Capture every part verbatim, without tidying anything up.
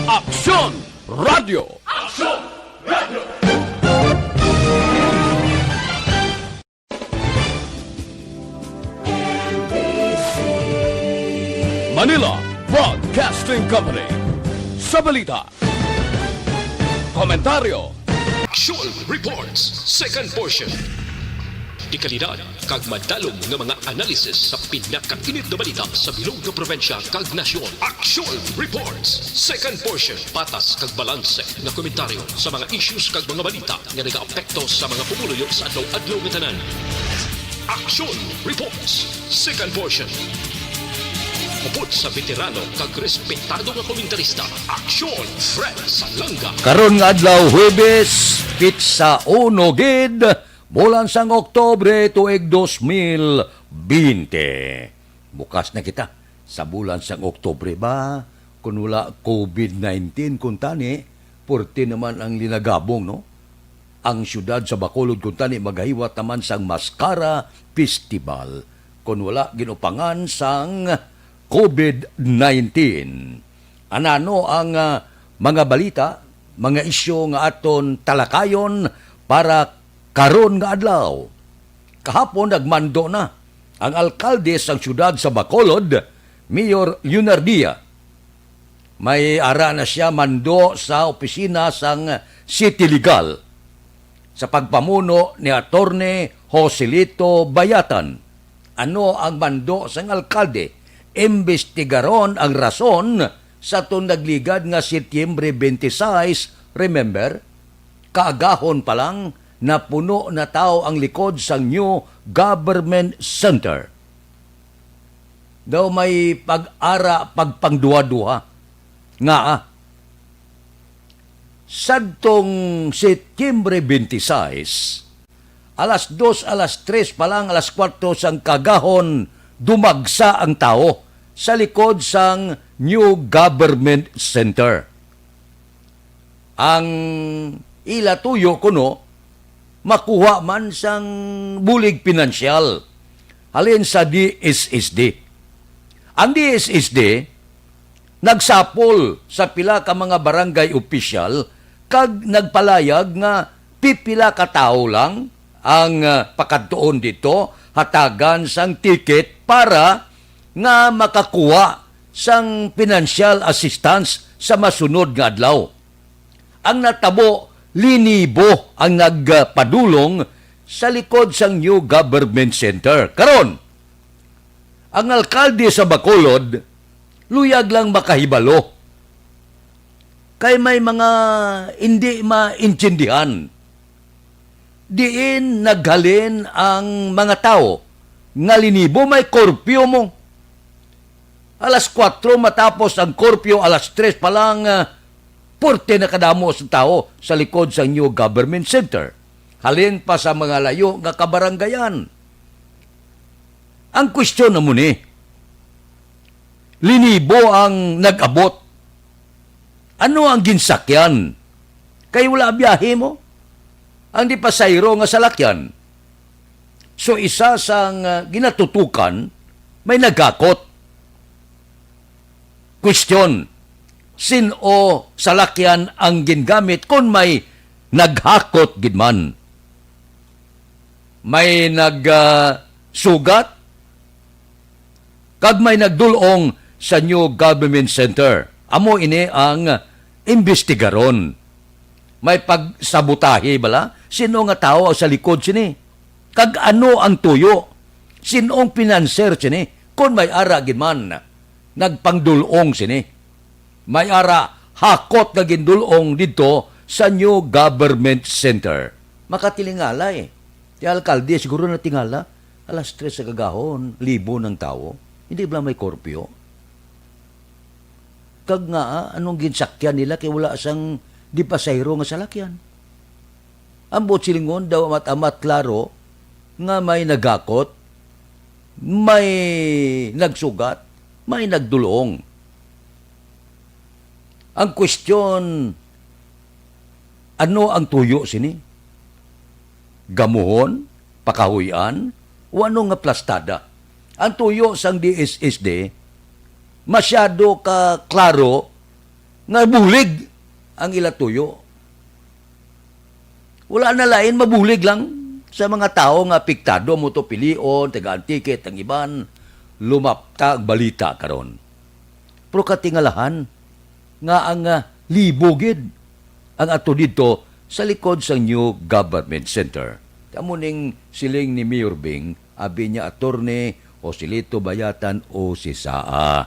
Aksyon Radio. Aksyon Radio. Manila Broadcasting Company. Sa balita, komentaryo, Aksyon Reports, second portion. Dekalidad kag madalom nga mga analysis sa pinakainit nga balita sa bilog nga probinsya kag nasyon. Aksyon Reports, second portion. Patas kag balanse nga komentaryo sa mga issues kag mga balita nga nagaapekto sa mga pumuluyo sa adlaw-adlaw nga tanan. Aksyon Reports, second portion. Upod sa veterano kag respetado nga komentarista, Aksyon Fred Salanga. Karon nga adlaw, Huwebes, pitsa uno gid, bulan sang Oktubre, tuig dos mil bente. Bukas na kita sa bulan sang Oktubre ba? Kung wala covid nineteen, kung tani, purti naman ang linagabong, no? Ang siyudad sa Bacolod, kung tani, magahiwat naman sang Mascara Festival, kung wala ginupangan sang covid nineteen. Anano ang, ah, mga balita, mga isyu nga aton talakayon para karon nga adlaw? Kahapon, nagmando na ang alkalde sang siyudad sa Bacolod, Mayor Leonardia. May ara na siya mando sa opisina sang City Legal sa pagpamuno ni Attorney Joselito Bayatan. Ano ang mando sang alkalde? Imbestigaron ang rason sa aton nagligad nga Setyembre twenty-six, remember? Kaagahon pa lang, napuno na tawo ang likod sang New Government Center. Daw may pag-ara, pagpangduha-duha. Ngaa? Sadtong Setyembre twenty-six, alas dos, alas tres pa lang, alas kuwatro sang kaagahon, dumagsa ang tawo sa likod sang New Government Center. Ang ila tuyo kuno makuha man sang bulig pinansyal halin sa D S S D. Ang D S S D nagsapol sa pila ka mga barangay opisyal kag nagpalayag nga pipila ka tawo lang ang, ah, pakadtuon didto, hatagan sang ticket para nga makakuha sang financial assistance sa masunod nga adlaw. Ang natabo, linibo ang nagpadulong sa likod sang New Government Center. Karon, ang alkalde sa Bacolod, luyag lang makahibalo. Kay may mga indi maintindihan. Diin naghalin ang mga tawo nga linibo, may curfew mo. Alas kuwatro matapos ang curfew, alas tres pa lang, ah, purte na kadamo sa tawo sa likod sa New Government Center. Halin pa sa mga layo nga kabarangayan. Ang kwestiyon na mo ni, linibo ang nag-abot. Ano ang ginsakyan? Kay wala biyahe mo. Ang di pasayro nga salakyan. So, isa sang, ah, ginatutukan, may naghakot. Question, sin-o salakyan ang gingamit kon may naghakot gid man? May nag, ah, sugat? Kag may nagdul-ong sa New Government Center. Amo ini ang imbestigaron. May pagsabotahe bala? Sino nga tawo ang sa likod sini? Kag ano ang tuyo? Sinong pinanser sini? Kon may ara gid man, nagpangdul-ong sini. May ara hakot nga gindul-ong didto sa New Government Center. Makatilingalay. Ti alkalde siguro natingala, alas tres sa kagahon, libo ng tawo. Hindi ba may korpyo? Kag nga, ah, anong ginsakyan nila kay wala sang di pasahero nga salakyan? Ang buot silingon daw amat-amat klaro nga may nagakot, may nagsugat, may nagdulong. Ang kwestiyon, ano ang tuyo sini? Gamuhon, pakahuy-an, o ano nga plastada? Ang tuyo sang D S S D, masyado ka klaro nga bulig ang ila tuyo. Wala na lain, mabulig lang sa mga tawo nga apektado mo to pilion, taga-Antique, ang iban, lumapta ang balita karon. Pero katingalahan nga ang, ah, libo gid ang ato didto sa likod sang new government center. Amo ning siling ni Mayor Bing, abi niya, Attorney Joselito Bayatan, o si Saa,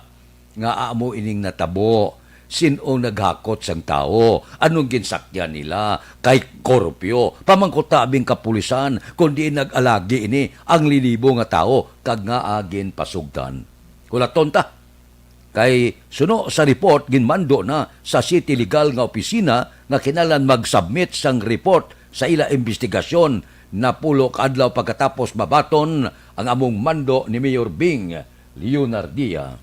nga amo ining natabo, sin-o naghakot sang tawo, anong ginsakyan nila, kay korupyo. Pamangkuta bing kapulisan, kundi nag-alagi ini ang linibo nga tawo, kag ngaa ginpasugdan. Hulaton ta. Kay suno sa report, ginmando na sa City Legal nga Opisina nga kinahanglan mag-submit sang report sa ila imbestigasyon napulo ka adlaw pagkatapos mabaton ang among mando ni Mayor Bing Leonardia.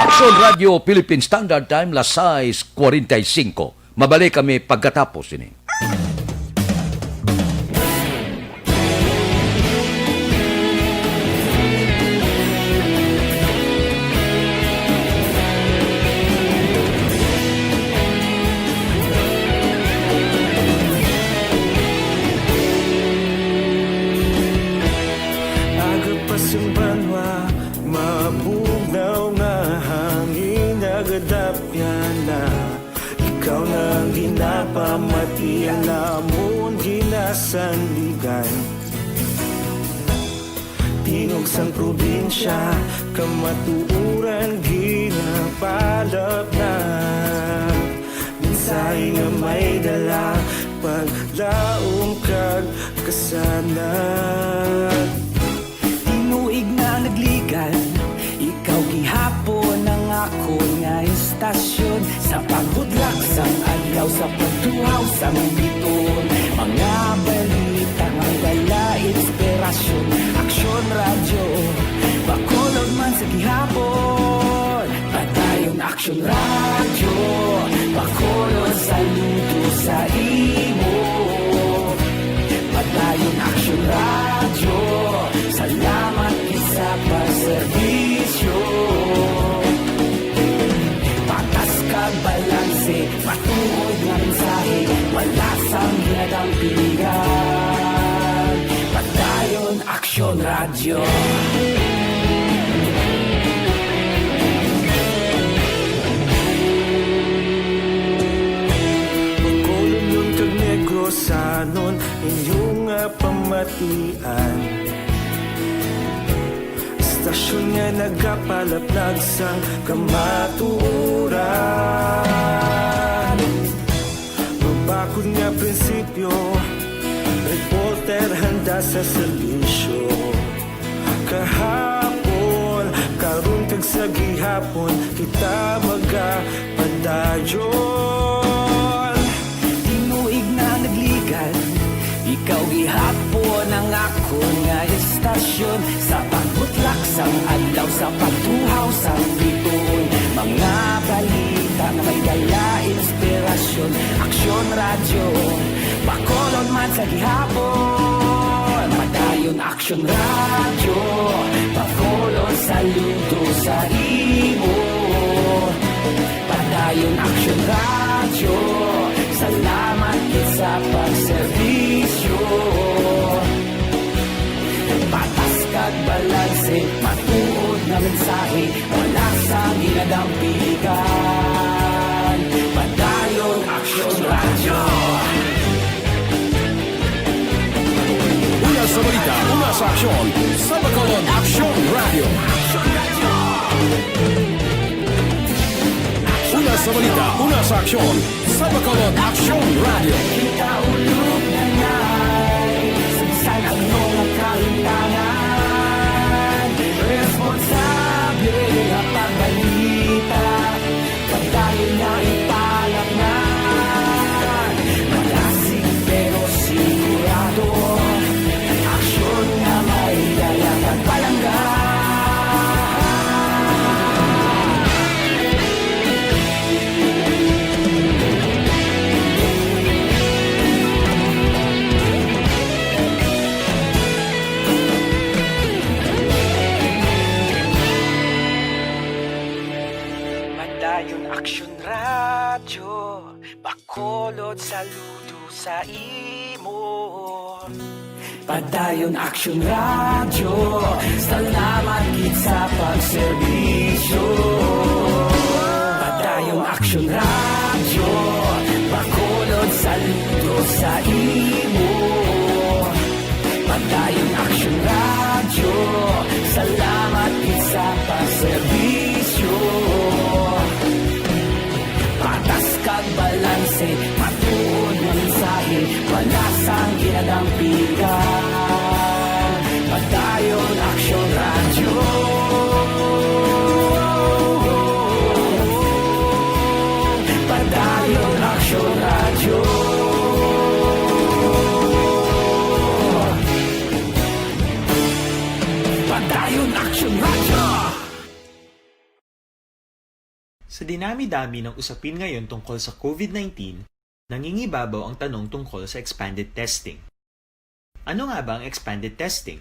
Aksyon Radio, Philippine Standard Time, las sais cuarenta y cinco. Mabalik kami pagkatapos ini. Aga pa sing banwa, mabugnaw nga hangin nagadapyan na. Ikaw na ang ginapamatian namon ginasandigan. Tingog sang probinsya, kamatuoran ginapalapnap. Mensahe nga may dala, paglaom kag kasanag. Tinuig na nagligan, ikaw gihapon ang akon nga istasyon. Sa paghudlak sang adlaw, sa pagtuhaw sang bituon, mga balita nga dala inspirasyon. Aksyon Radyo, Bacolod man sa gihapon. Padayon Aksyon Radyo, Bacolod, saludo sa imo. Padayon Aksyon Radyo, salamat gid sa pagserbisyo. Patas kag balanse, matuod nga mensahe, wala sang ginadampingan. Padayon Aksyon Radyo. Bacolodnon kag Negrosanon, inyo nga pamatian. Istasyon nga nagapalaplag sang kamatuoran. Mabakod nga prinsipyo, reporter handa sa serbisyo. Kahapon, karon kag sa gihapon, kita magapadayon. Tinuig na nagligan, ikaw gihapon ang akon nga istasyon. Sa pagbutlak sang adlaw, sa pagtuhaw sang bituon, mga balita nga may dala inspirasyon. Aksyon Radyo, Bacolod man sa gihapon. Padayon Aksyon Radyo, Bacolod, saludo sa imo. Padayon Aksyon Radyo, salamat gid sa pagserbisyo. Patas kag balanse, matuod nga mensahe, wala sang ginadampingan. Padayon Aksyon Radyo. Una sa balita, una sa aksyon, sa Bacolod Aksyon Radyo. Una sa balita, una sa aksyon, sa Bacolod Aksyon Radyo. Kita ulog na ngay, sa bisan ano nga kahimtangan, responsable nga pagbalita. Padayon nga ipalatnan, malasig pero sigurado. Aksyon nga may dala kag palangga. Radyo Bacolod, saludo sa imo. Padayon Aksyon Radyo, salamat gid sa pagserbisyo. Padayon Aksyon Radyo, Bacolod, saludo sa imo. Padayon Aksyon Radyo, salamat gid sa pagserbisyo. Patas kag balanse, matuod nga mensahe, wala sang ginadampigan. Padayon Aksyon Radyo. Padayon Aksyon Radyo. Padayon Aksyon Radyo. Sa dinami-dami ng usapin ngayon tungkol sa COVID nineteen, nangingibabaw ang tanong tungkol sa expanded testing. Ano nga ba ang expanded testing?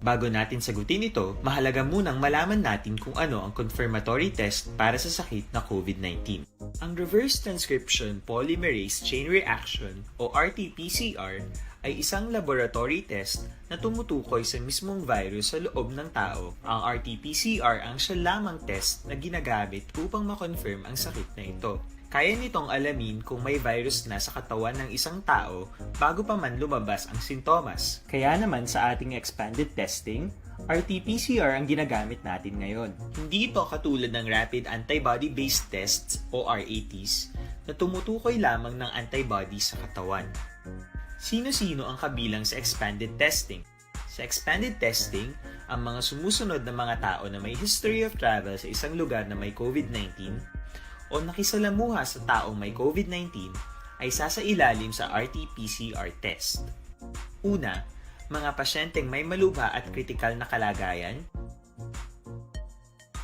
Bago natin sagutin ito, mahalaga munang malaman natin kung ano ang confirmatory test para sa sakit na COVID nineteen. Ang reverse transcription polymerase chain reaction o R T P C R ay isang laboratory test na tumutukoy sa mismong virus sa loob ng tao. Ang R T P C R ang siya lamang test na ginagamit upang ma-confirm ang sakit na ito. Kaya nitong alamin kung may virus na sa katawan ng isang tao bago pa man lumabas ang sintomas. Kaya naman sa ating expanded testing, R T P C R ang ginagamit natin ngayon. Hindi ito katulad ng rapid antibody-based tests o R A Ts na tumutukoy lamang ng antibody sa katawan. Sino-sino ang kabilang sa expanded testing? Sa expanded testing, ang mga sumusunod na mga tao na may history of travel sa isang lugar na may COVID nineteen o nakisalamuha sa taong may COVID nineteen ay sasailalim sa R T P C R test. Una, mga pasyenteng may malubha at kritikal na kalagayan.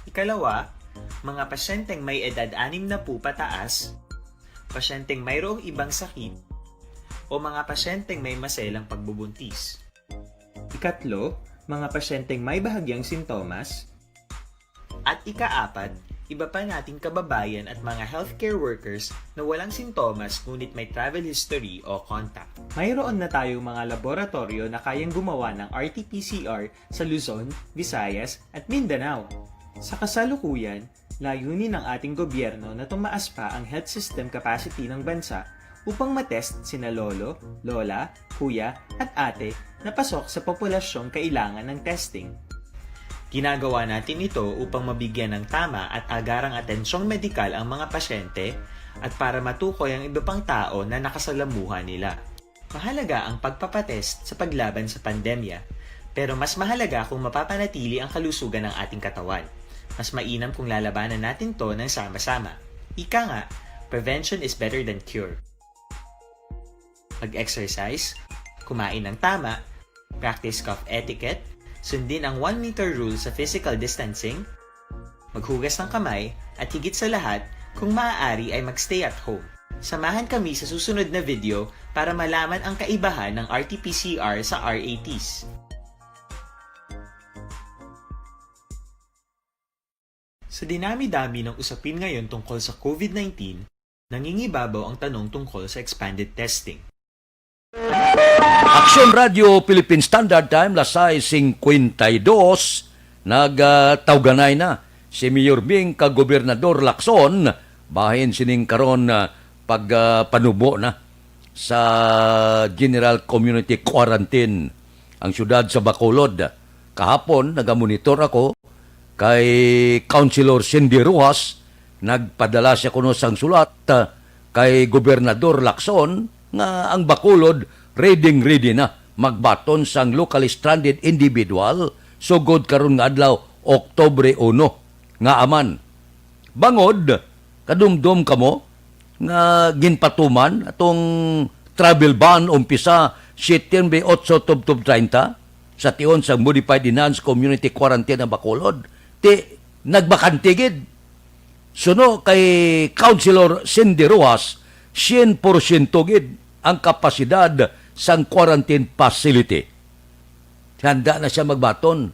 Ikalawa, mga pasyenteng may edad anim na po pataas, pasyenteng mayroong ibang sakit, o mga pasyenteng may maselang pagbubuntis. Ikatlo, mga pasyenteng may bahagyang sintomas. At ikaapat, iba pa nating kababayan at mga healthcare workers na walang sintomas ngunit may travel history o contact. Mayroon na tayong mga laboratoryo na kayang gumawa ng R T P C R sa Luzon, Visayas, at Mindanao. Sa kasalukuyan, layunin ng ating gobyerno na tumaas pa ang health system capacity ng bansa upang matest sina lolo, lola, kuya, at ate na pasok sa populasyong kailangan ng testing. Ginagawa natin ito upang mabigyan ng tama at agarang atensyong medikal ang mga pasyente at para matukoy ang iba pang tao na nakasalamuha nila. Mahalaga ang pagpapatest sa paglaban sa pandemya, pero mas mahalaga kung mapapanatili ang kalusugan ng ating katawan. Mas mainam kung lalabanan natin 'to ng sama-sama. Ika nga, prevention is better than cure. Mag-exercise, kumain ng tama, practice cough etiquette, sundin ang one meter rule sa physical distancing, maghugas ng kamay, at higit sa lahat, kung maaari ay mag-stay at home. Samahan kami sa susunod na video para malaman ang kaibahan ng R T P C R sa R A Ts. Sa dinami-dami ng usapin ngayon tungkol sa COVID nineteen, nangingibabaw ang tanong tungkol sa expanded testing. Aksyon Radio Philippine Standard Time, las sais singkwenta y dos, nagtawganay na si Mayor Ming kag Gobernador Lacson bahin sining karon, ah, pag, ah, panubo na sa General Community Quarantine ang siyudad sa Bacolod. Kahapon, nagamonitor ako kay Councilor Cindy Rojas, nagpadala siya kuno sang sulat, ah, kay Gobernador Lacson nga ang Bacolod ready-ready na magbaton sang locally stranded individual sugod karon nga adlaw, Oktubre uno, nga aman. Bangod, kadumdom kamo nga ginpatuman atong travel ban umpisa siyete otso tubtob treinta sa tion sang modified enhanced community quarantine ang Bacolod. Ti, nagbakante gid. Suno kay Councilor Cindy Rojas, syen porsyento gid ang kapasidad sang quarantine facility. Handa na siya magbaton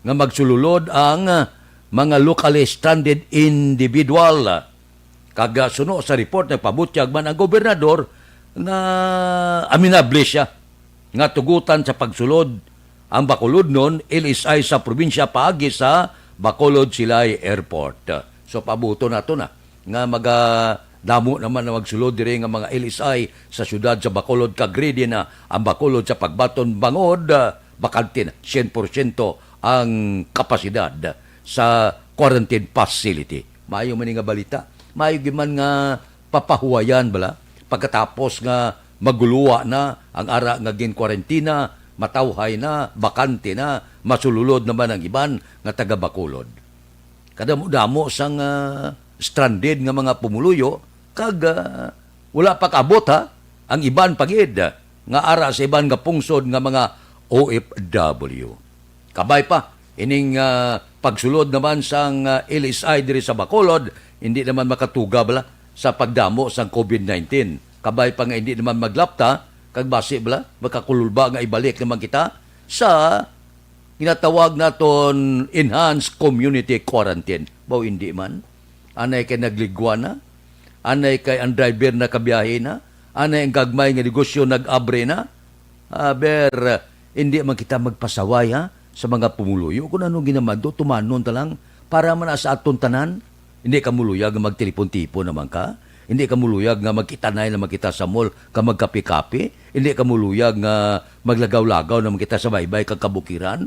nga magsululod ang, ah, mga locally stranded individual. Kag, ah, suno sa report, nagpabutyag man ang gobernador nga aminable siya nga tugutan sa pagsulod ang Bacolodnon L S I sa probinsya paagi sa Bacolod Silay Airport. So, paabuton nato na nga magadamo naman na magsulod diri nga mga L S I sa siyudad sa Bacolod, kag ready na ang Bacolod sa pagbaton bangod, ah, bakante na syen porsyento ang kapasidad sa quarantine facility. Maayo man ni nga balita. Maayo gyud man nga papahuwayan bala pagkatapos nga maguluwa na ang ara nga gin-kwarentina, matawhay na, bakante na, masululod naman ang iban nga taga Bacolod. Kadamo-damo sang, ah, stranded nga mga pumuluyo, kag, ah, wala pa kaabot, ha, ang iban pa gid nga ara sa iban nga pungsod nga mga O F W. Kabay pa ining, ah, pagsulod naman sang, ah, L S I diri sa Bacolod, hindi naman makatuga bala sa pagdamo sang COVID nineteen. Kabay pa nga hindi naman maglapta, kag basi bala makakululba nga ibalik naman kita sa ginatawag naton enhanced community quarantine. Baw hindi man. Anay kay nagligwa na. Anay kay ang driver nakabiyahe na. Anay ang gagmay nga negosyo nag-abre na. Aber, hindi man kita magpasaway, ha, sa mga pumuluyo. Kung anong ginamando, tumanon ta lang para man sa aton tanan. Hindi ka muluyag nga magtilipon-tipon naman ka. Hindi ka muluyag nga magkitanay naman kita sa mall ka magkape-kape. Hindi ka muluyag nga maglagaw-lagaw naman kita sa baybay kag kabukiran.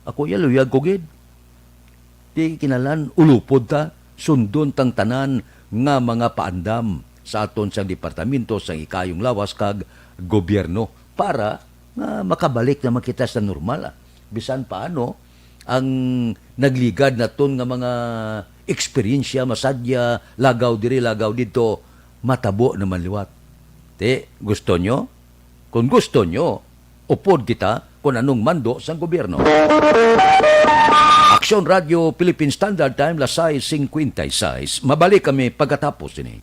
Ako ya, luyag ko gid. Di kinalan, ulupod ta, sundon tang tanan nga mga paandam sa aton sang departamento sang ikayong lawas kag gobyerno para nga makabalik naman kita sa normal, ah. Bisan paano, ang nagligad naton nga mga eksperyensya, masadya, lagaw diri, lagaw didto, matabo naman liwat. Ti, gusto nyo? Kung gusto nyo, upod kita kung anong mando sang gobyerno. Aksyon Radio Philippine Standard Time, las sais cincuenta y seis. Mabalik kami pagkatapos ini.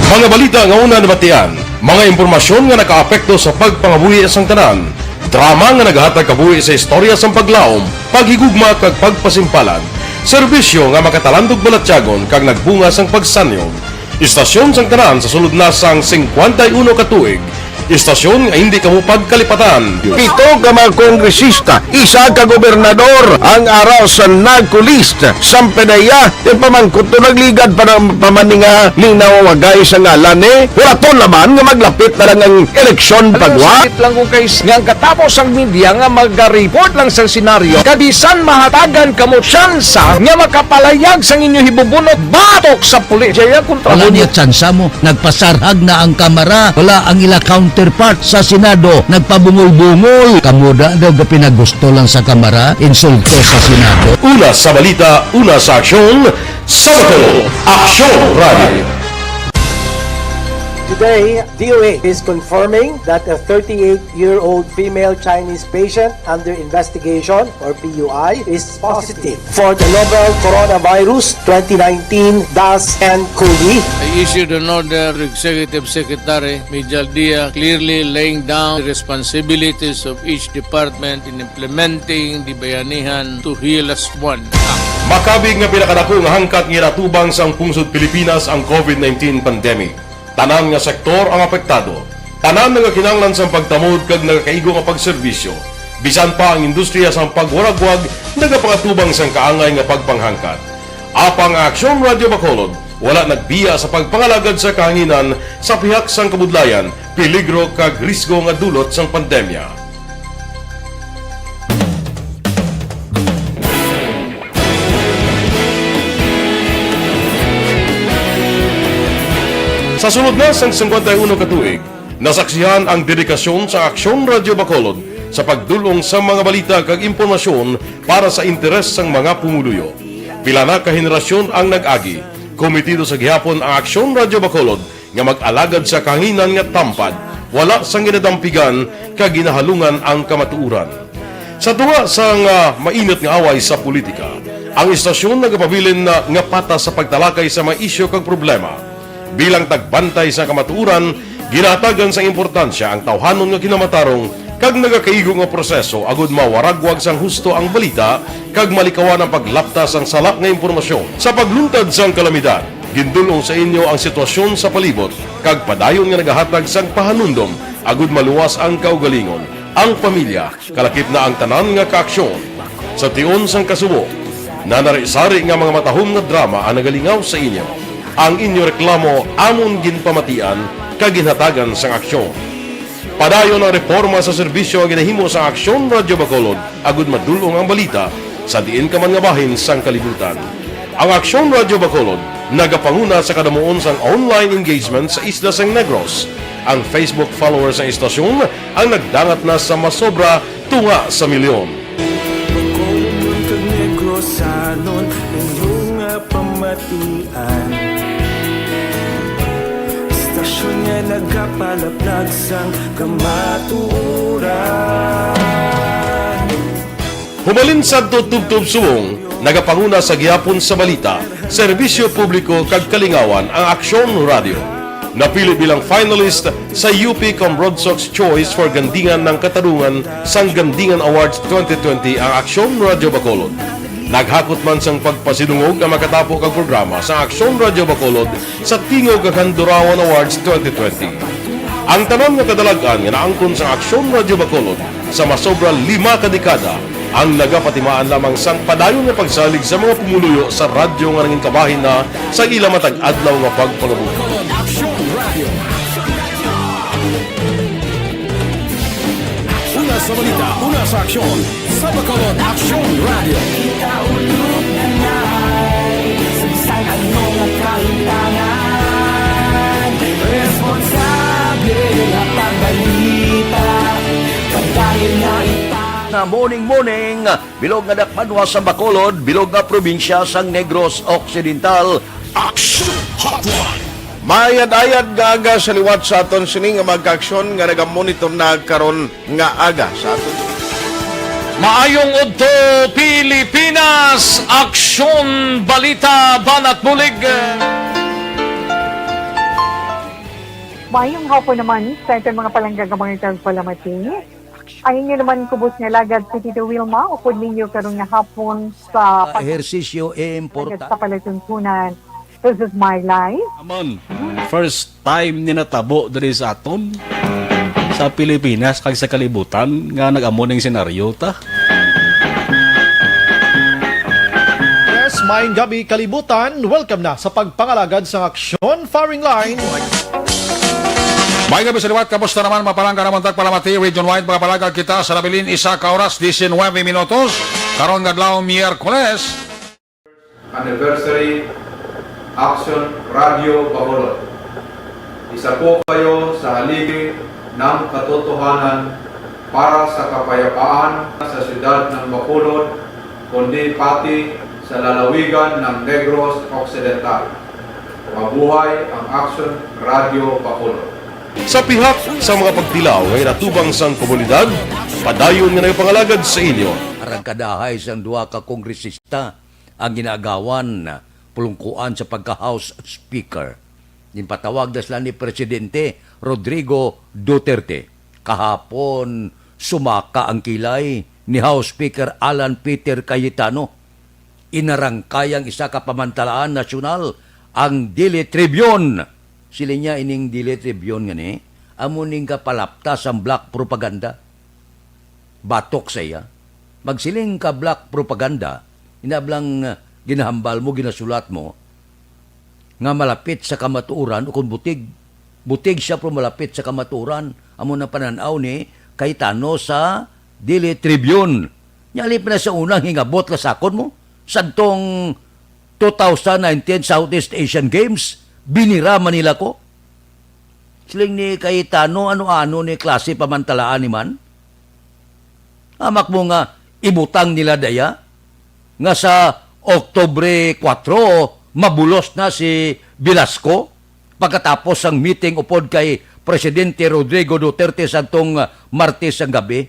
Mga balita nga una nabatian, mga impormasyon nga nakaapekto sa pagpangabuhi sang tanan, drama nga nagahatag kabuhi sa istorya sang paglaom, paghigugma kag pagpasimpalan, serbisyo nga makatalandog balatyagon kag nagbunga sang pagsanyog. Istasyon sang tanan sa sulod na sang singkwenta y uno ka tuig. Istasyon nga hindi kamo pagkalipatan. Pito ka mga kongresista, isa ka gobernador ang ara sa NAGCO list. Sampanaya, ti pamangkot to nagligad pa ng pamaninga ning nawawagay sa ngalan ni. Huraton naman nga maglapit na lang ang eleksyon. Alam mo, pagwa. Sakit lang kung kay nga ang katapos ang media nga magariport lang sa senaryo. Kabisan mahatagan kamo tsansa nga makapalayag sang inyo hibubunot batok sa pulis. Jaya kontra. Wala niya tsansa mo. Nagpasarhag na ang Kamara. Wala ang ila counterpart sa Senado. Nagpabungol-bungol. Kamo da daw gapinagusto lang sa Kamara. Insulto sa Senado. Una sa balita, una sa aksyon, sa Bacolod, Aksyon Radio. Today, D O H is confirming that a thirty-eight-year-old female Chinese patient under investigation, or P U I, is positive for the novel coronavirus twenty nineteen dash N cov. I issued an order to Executive Secretary Mijal Dia, clearly laying down the responsibilities of each department in implementing the Bayanihan to Heal as One Act. Makabig nga pinakadako nga hangkat nga ginatubang sang pungsod Pilipinas ang COVID nineteen pandemic. Tanan nga sektor ang apektado. Tanan nagakinahanglan sang pagtamod kag nagakaigo nga pagserbisyo. Bisan pa ang industriya sang pagwaragwag nagapangatubang sang kaangay nga pagpanghangkat. Apang ang Aksyon Radio Bacolod wala nagbiya sa pagpangalagad sa kahanginan sa pihak sang kabudlayan, peligro kag risgo nga dulot sang pandemya. Sa sulod na sang singkwenta y uno ka tuig, nasaksihan ang dedikasyon sa Aksyon Radio Bacolod sa pagdul-ong sa mga balita kag impormasyon para sa interes sang mga pumuluyo. Pila na ka henerasyon ang nag-agi. Kometido sa gihapon ang Aksyon Radio Bacolod nga mag-alagad sa kahanginan nga tampad, wala sang ginadampigan kag ginahalungan ang kamatuoran. Sa tunga sang, ah, mainit nga away sa politika, ang istasyon nagapabilin na nga patas sa pagtalakay sa mga isyu kag problema. Bilang tagbantay sa kamatuoran, ginahatagan sang importansya ang tawhanon nga kinamatarong Ang nagakaigo nga proseso agud mawaragwag sang husto ang balita kag malikawan ang paglapta sang sala nga impormasyon. Sa pagluntad sang kalamidad, gindul-ong sa inyo ang sitwasyon sa palibot kag padayon nga nagahatag sang pahanumdom agud maluwas ang kaugalingon, ang pamilya, kalakip na ang tanan nga kaaksyon. Sa tion sang kasubo, nanari-sari nga mga matahom nga drama ang nagalingaw sa inyo. Ang inyo reklamo amon ginpamatian kag ginhatagan sang aksyon. Padayon ang reporma sa serbisyo nga ginahimo sang Aksyon Radyo Bacolod agud madul-ong ang balita sa diin ka man nga bahin sang kalibutan. Ang Aksyon Radyo Bacolod nagapanguna sa kadamuon sang online engagement sa isla sang Negros. Ang Facebook followers sang istasyon ang nagdangat na sa masobra tunga sa milyon. Bacolod kag Negrosanon, inyo nga pamatian. Istasyon nga nagapalaplag sang kamatuoran. Hubalin sadto tubtob subong, nagapanguna sa gihapon sa balita, serbisyo publiko kag kalingawan ang Aksyon Radyo. Napili bilang finalist sa U P Combroadsox Choice for Gandingan ng Katarungan sang Gandingan Awards twenty twenty ang Aksyon Radyo Bacolod. Naghakot man sang pagpasidungog ang makatapo kag programa sa Aksyon Radyo Bacolod sa Tingog kag Handurawan Awards twenty twenty. Ang tanan nga kadalag-an nga naangkon sa Aksyon Radyo Bacolod sa masobra lima ka dekada ang nagapatimaan lamang sang padayon nga pagsalig sa mga pumuluyo sa radyo nga nangin kabahin na sa ila matag adlaw nga pagpangabuhi. Aksyon Radio. Una sa balita, una sa aksyon, sa Bacolod Aksyon Radio. Sa bisan ano nga kahimtangan, responsable nga pagbalita, padayon nga ita- Na morning, morning, bilog nga dakpanwa sa Bacolod, bilog nga probinsya sang Negros Occidental. Action Hotline. Maayad-ayad nga aga sa liwat sa aton sini nga mga kaaksyon nga nagamonitor na karon nga aga sa aton. Maayong udto, Pilipinas! Aksyon, balita, banat bulig. Maayong hapon naman sa aton mga palangga nga mga tagpalamati. Ang inyo naman kubos nga lagad si Tito Wilma, upod ninyo karon nga hapon sa pag- Ehersisyo e importante sa palatuntunan. This is my life. Amon, first time ni natabo diri sa aton, sa Pilipinas, kag sa kalibutan, nga nag-amo ning senaryo ta. Yes, maayong gabi, kalibutan. Welcome na sa pagpangalagad sang aksyon firing line. May gabi sa liwat, kamusta naman, mapalangga naman tagpalamati, region wide, mga palagag kita sa nabilin, isa ka oras, diecinuebe minutos. Karon nga adlaw, Miyerkules. Anniversary Action Radio Bacolod. Isa po kayo sa haligi ng katotohanan para sa kapayapaan sa siyudad ng Bacolod, kundi pati sa lalawigan ng Negros Occidental. Mabuhay ang Action Radio Bacolod. Sa pihak sa mga pagtilaw nga ginatubang sang komunidad, padayon nga nagapangalagad sa inyo. Arangkadahay sang duha ka kongresista ang ginaagawan pulungkuan sa pagka-House Speaker. Ginpatawag na sila ni Presidente Rodrigo Duterte. Kahapon, sumaka ang kilay ni House Speaker Alan Peter Cayetano. Inarangkay ang isa ka pamantalaan nasyonal, ang Dili Tribune. Siling niya ining Dili Tribune ngani, amo ning kapalapta sang black propaganda. Batok sa iya, magsiling ka black propaganda, inablang, ah, ginahambal mo, ginasulat mo, nga malapit sa kamatuoran o kung butig. Butig siya, pero malapit sa kamatuoran. Amo na panan-aw ni Cayetano sa Dili Tribune. Nya, ali pa na sa unang hingabot, lasakon mo, sadtong two thousand nineteen Southeast Asian Games, binira man nila ko. Siling ni Cayetano, ano-ano ni klase pamantalaan ni man? Hamak mo nga ibutang nila daya nga sa Oktubre kuwatro, mabulos na si Velasco pagkatapos sang meeting upod kay Presidente Rodrigo Duterte sadtong Martes sang gabi.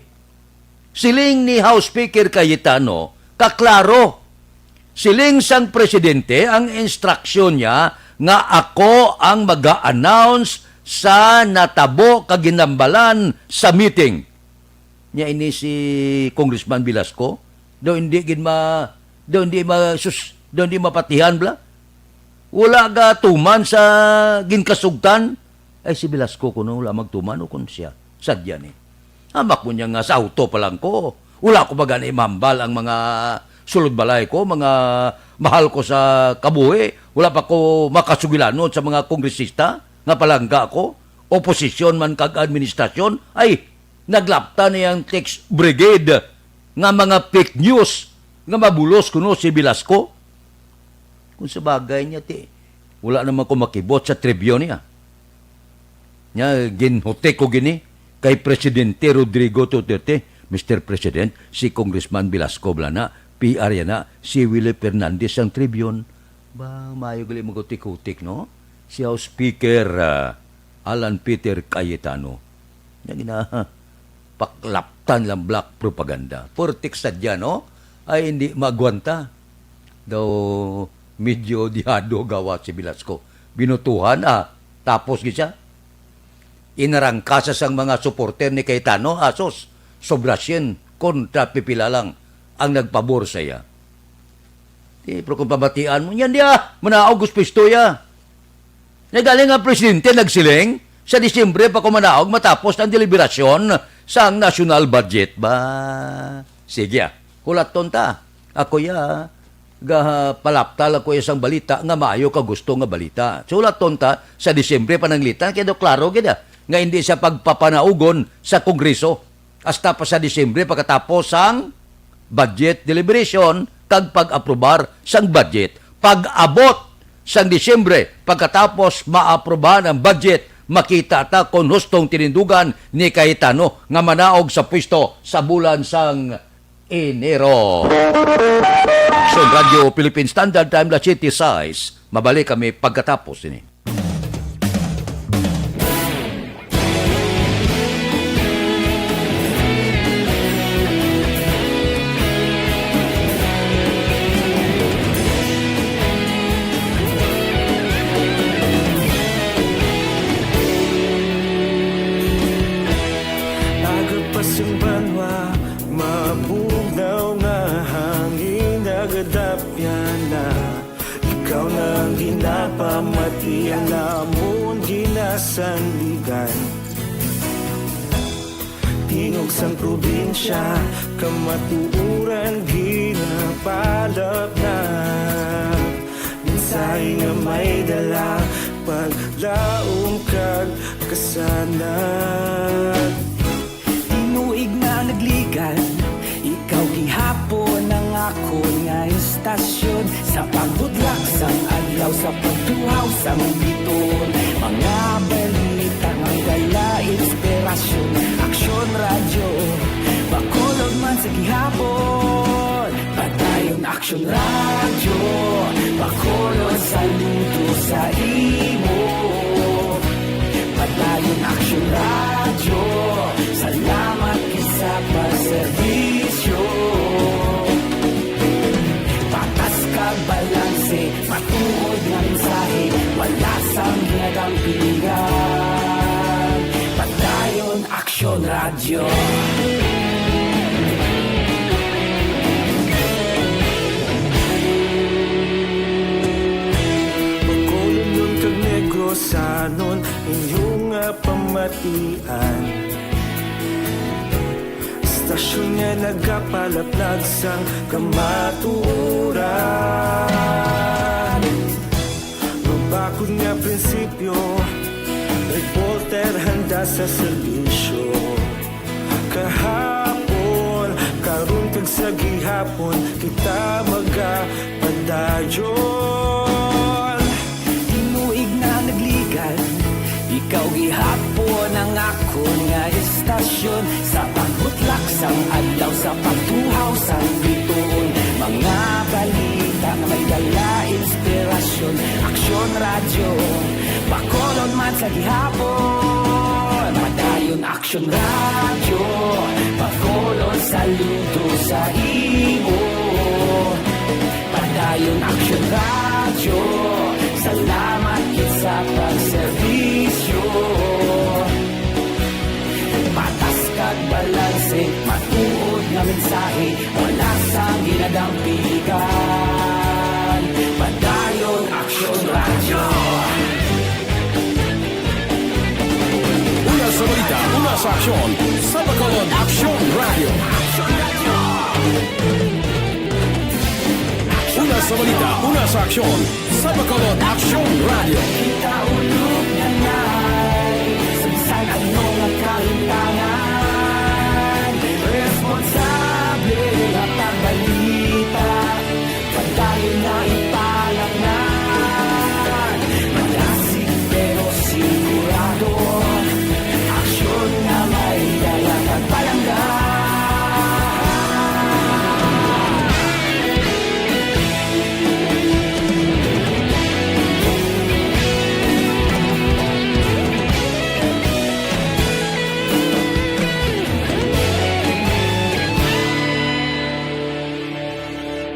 Siling ni House Speaker Cayetano, kaklaro, siling sang presidente, ang instruksyon niya nga ako ang mag-a-announce sa natabo kag ginambalan sa meeting. Nya ini si Congressman Velasco, daw hindi gid ma-, daw hindi ma-, sus-, daw hindi mapatihan bala. Wala gatuman sa ginkasugtan. Ay, si Velasco kuno wala magtuman o kun siya sadya ni. Hamak mo niya nga sa auto pa lang ko. Wala ko ba gani mambal ang mga sulod balay ko, mga mahal ko sa kabuhi. Wala pa ko makasugilanon sa mga kongresista nga palangga ko, oposisyon man kag administrasyon. Ay, naglapta na yang text brigade nga mga fake news nga mabulos kuno si Velasco. Kung sa bagay niya, ti, wala naman ko makibot sa tribyo niya. Nya, ginhutik ko gini kay Presidente Rodrigo Duterte, "Mister President, si Congressman Velasco bala na, P R yan na, si Willie Fernandez ang Tribune." Ba, mayo gali maghutik-hutik, no? Si House Speaker, ah, Alan Peter Cayetano. Nya gina-, paklaptan lang black propaganda. Purtik sadya, no? Ay, hindi magwanta. Daw medyo dihado gawa si Velasco. Binutuhan, ah, tapos gid siya. Inarangkasa sang mga supporter ni Cayetano, asos, sobra sien kontra pipila lang ang nagpabor sa iya. Di, pero kung pabatian mo, yan diya, manaog gusto ya. Nagaling ang presidente nagsiling, sa Disyembre pa ko manaog matapos ang deliberasyon sang national budget ba. Sige, ah, hulaton ta. Ako ya, gapalaptal ako isang balita nga maayo ka gusto nga balita. So, hulaton ta, sa Disyembre pananglitan, kaya daw klaro gid, ah, nga hindi siya pagpapanaugon sa Kongreso hasta pa sa Disyembre pagkatapos sang budget deliberation kag pag-aprobar sang budget. Pag-abot sang Disyembre, pagkatapos maaprobahan ang budget, makita ta kon hustong tinindugan ni Cayetano nga manaog sa pwesto sa bulan sang Enero. Sa Radyo Philippine Standard Time, alas siyete sais. Mabalik kami pagkatapos ini. Aga pa sang banwa, mabugnaw nga hangin, nagadapyan na. Ikaw na ang ginapamati, ang amon ginasandigan. Tingog sang probinsya, kamatuoran ginapalap na. Mensahe nga may dala, paglaom kag kasanag. Tinuig na nagligan, ikaw gihapon ang akon nga istasyon. Sa pagbutlak sang adlaw, sa pagtuhaw sang biton, mga balita nga dala inspirasyon. Aksyon Radyo, Bacolod man sa gihapon. Padayon Aksyon Radyo, Bacolod, saludo sa imo. Padayon Aksyon Radyo, salamat gid sa pagserbisyo. Patas kag balanse, matuod nga mensahe, wala sang ginadampingan. Padayon Aksyon Radyo. Bacolodnon kag Negrosanon, inyo nga pamatian. Istasyon nga nagapalaplag sang kamatuoran. Mabakod nga prinsipyo, reporter handa sa serbisyo. Kahapon, karon kag sa gihapon, kita magapadayon. Tinuig na nagligan, ikaw gihapon ang akon nga istasyon. Sa pagbutlak sang adlaw, sa pagtuhaw sang bituon, mga balita nga may dala inspirasyon. Aksyon Radyo, Bacolod man sa gihapon. Padayon Aksyon Radyo, Bacolod, saludo sa imo. Padayon Aksyon Radyo, salamat gid sa pagserbisyo. Patas kag balanse, Mensahe, wala sang ginadampigan. Padayon Aksyon Radyo. Una sa balita, una sa aksyon, sa Bacolod, Aksyon Radyo. Una sa balita, una sa aksyon, sa Bacolod, Aksyon Radyo. Kita ulog na ngay, sa bisan ano nga kahintangan, responsable nga pagbalita, padayon na ipalaknad. Malasig pero sigurado, aksyon nga may dala kag palangga.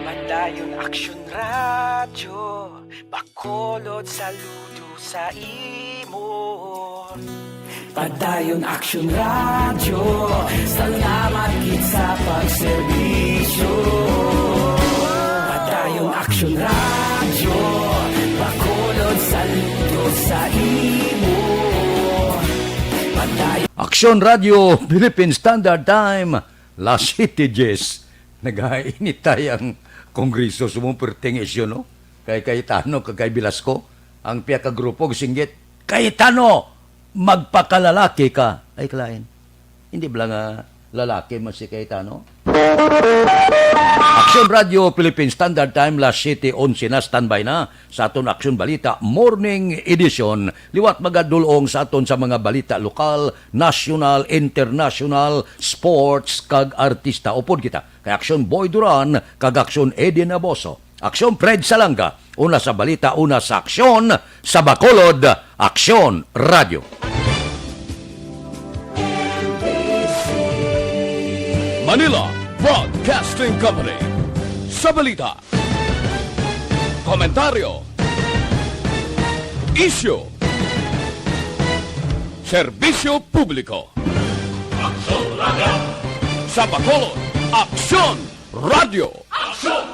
Padayon Aksyon Radyo, Bacolod, saludo sa imo. Padayon Aksyon Radyo, salamat gid sa pagserbisyo. Padayon Aksyon Radyo, Bacolod, saludo sa imo. Padayon Aksyon Radyo, Philippine Standard Time, las siyete diyes. Nagainitay ang Kongreso sa mga perting isyu, no? Kay Cayetano kag kay Velasco, ang pihak ka grupo gisinggit, "Cayetano, magpakalalaki ka." Ay, kalain. Hindi bala nga lalaki man si Cayetano? Aksyon Radyo Philippine Standard Time, las siyete onse na, standby na sa aton Aksyon Balita Morning Edition. Liwat magadulong sa aton sa mga balita lokal, nasyonal, internasyonal, sports, kag artista. Upod kita kay Aksyon Boy Duran kag Aksyon Eddie Naboso. Aksyon Fred Salanga, una sa balita, una sa aksyon, sa Bacolod, Aksyon Radyo. Manila Broadcasting Company. Sa balita, komentaryo, isyu, serbisyo publiko. Aksyon Radyo. Sa Bacolod, Aksyon Radyo. Aksyon